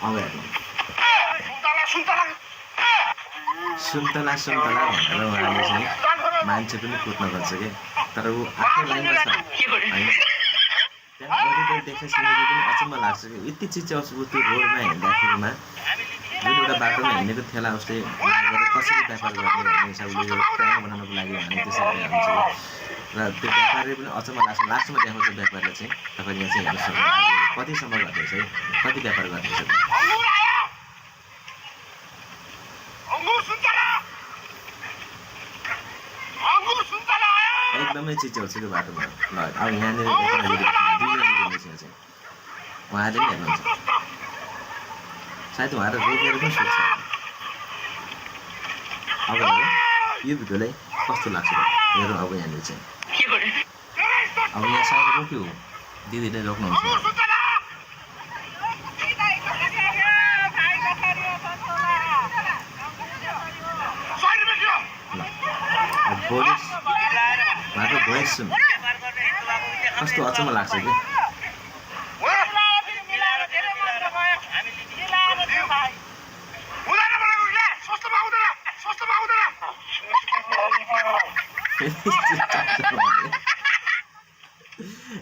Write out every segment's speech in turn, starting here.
अब हेर्नु सुन्तला सुन्तला भनेर उहाँले चाहिँ मान्छे पनि कुद्न खोज्छ क्या तर ऊ आफ्नै लाइनमा छ होइन त्यहाँ वरिपरि देख्ने सिनेरी पनि अचम्म लाग्छ कि यति चिच्याउँछ ऊ त्यो रोडमा हिँड्दाखेरिमा जुन एउटा बाटोमा हिँडेको थेला उसले कसरी व्यापार गर्ने भन्ने हिसाबले यो प्याङ बनाउनको लागि भने त्यसरी हुन्छ र त्यो व्यापारले पनि अचम्म लाग्छ लास्टमा देखाउँछ व्यापारले चाहिँ तपाईँले यहाँ चाहिँ हेर्न सक्नुहुन्छ कतिसम्म गर्दैछ है कति व्यापार गर्दैछ एकदमै चिच्याउँछ त्यो बाटोमा ल अब यहाँनिर चाहिँ उहाँले पनि हेर्नुहुन्छ सायद उहाँहरू रोकेर पनि सोध्छ अब यो भिडियोलाई कस्तो लाग्छ हेरौँ अब यहाँनिर चाहिँ अब यहाँ सायद रोक्यो दिदीले रोक्नुहुन्छ पोलिस उहाँको भोइस सुन कस्तो अचम्म लाग्छ कि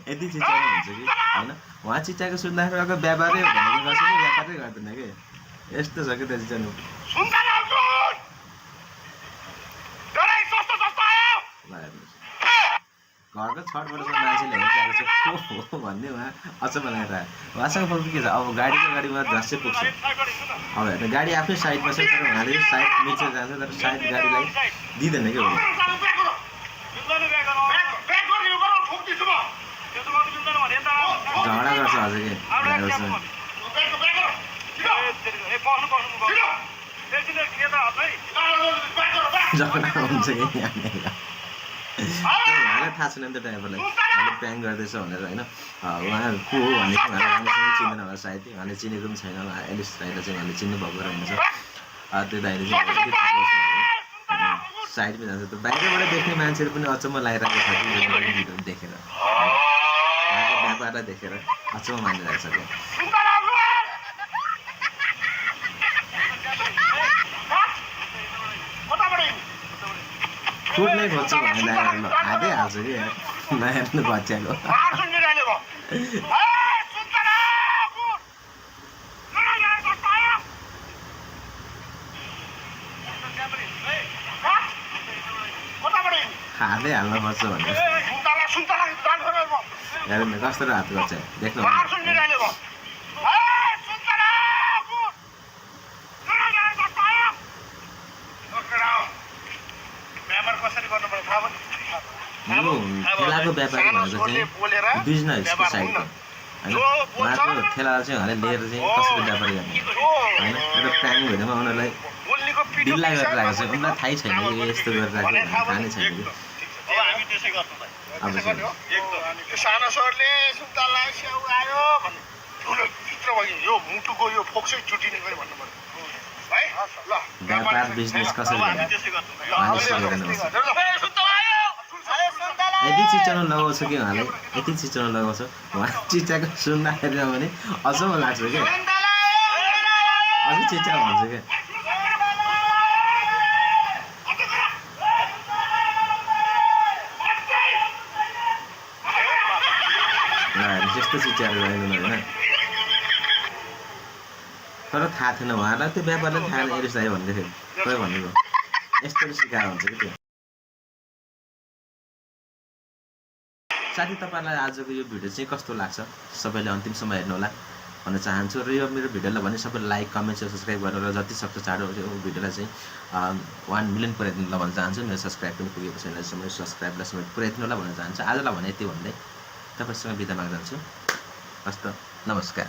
यति चिच्याउनु हुन्छ कि होइन उहाँ चिच्याएको सुन्दाखेरि अर्को व्यापारै हो भनेको कसैले व्यापारै गर्दैन कि यस्तो छ कि त्यो चिच्याउनु घरको छटबाट मान्छेले हेरिरहेको छ को हो भन्ने उहाँ अचम्म लागेर उहाँसँग फोटो के छ अब गाडीको गाडीमा झस्सै पुग्छ अब हेर्नु गाडी आफ्नै साइडमा छ तर उहाँले साइड मिचेर जान्छ तर साइड गाडीलाई दिँदैन क्या झगडा गर्छ अझ के झगडा हुन्छ कि यहाँनिर उहाँलाई थाहा छैन नि त ड्राइभरलाई उहाँले प्याङ गर्दैछ भनेर होइन उहाँ को हो भन्ने चाहिँ उहाँले राम्रोसँग चिन्दैन होला सायद उहाँले चिनेको पनि छैन एलिस दाइलाई चाहिँ उहाँले चिन्नु भएको रहेछ त्यो दाइले चाहिँ साइडमा जान्छ त बाहिरबाट देख्ने मान्छेहरू पनि अचम्म लागिरहेको छ कि भिडियो देखेर उहाँको व्यापारलाई देखेर अचम्म मानिरहेको छ क्या कुट्नै खोज्छ भने ड्राइभर हातै हाल्छ कि नहेर्नु बच्चाको हातै हाल्न खोज्छ भने हेर्नु कस्तो हात गर्छ देख्नु ठेलाको व्यापारी भनेको चाहिँ बिजनेसको साइडको होइन उहाँको ठेला चाहिँ उहाँले लिएर चाहिँ कसरी व्यापार गर्ने होइन एउटा प्याङ भएमा उनीहरूलाई डिल्ला गरेर राखेको छ उनीहरूलाई थाहै छैन कि यस्तो गरेर राखेको थाहा नै छैन कि अब व्यापार बिजनेस कसरी गर्ने यति चिच्याउनु लगाउँछ कि उहाँले यति चिच्याउनु लगाउँछ उहाँ चिच्याएको सुन्दाखेरि भने अचम्म लाग्छ क्या अझै चिच्या भन्छ क्या त्यस्तो चिच्याएर गएको होइन तर थाहा थिएन उहाँलाई त्यो व्यापारले थाहा छैन एरिस दाइ भन्दाखेरि कोही भनेको यस्तो सिकाएर हुन्छ कि त्यो साथी तपाईँलाई आजको यो भिडियो चाहिँ कस्तो लाग्छ सबैले अन्तिमसम्म हेर्नु होला भन्न चाहन्छु र यो मेरो भिडियोलाई भने सबैले लाइक कमेन्ट सब्सक्राइब गरेर जति सक्छ चाँडो यो भिडियोलाई चाहिँ 1 मिलियन पुर्याइदिनु होला भन्न चाहन्छु मेरो सब्सक्राइब पनि पुगेको छैन समय सब्सक्राइबलाई समय पुर्याइदिनु होला भन्न चाहन्छु आजलाई भने यति भन्दै तपाईँसँग बिदा माग्न चाहन्छु हस्त नमस्कार।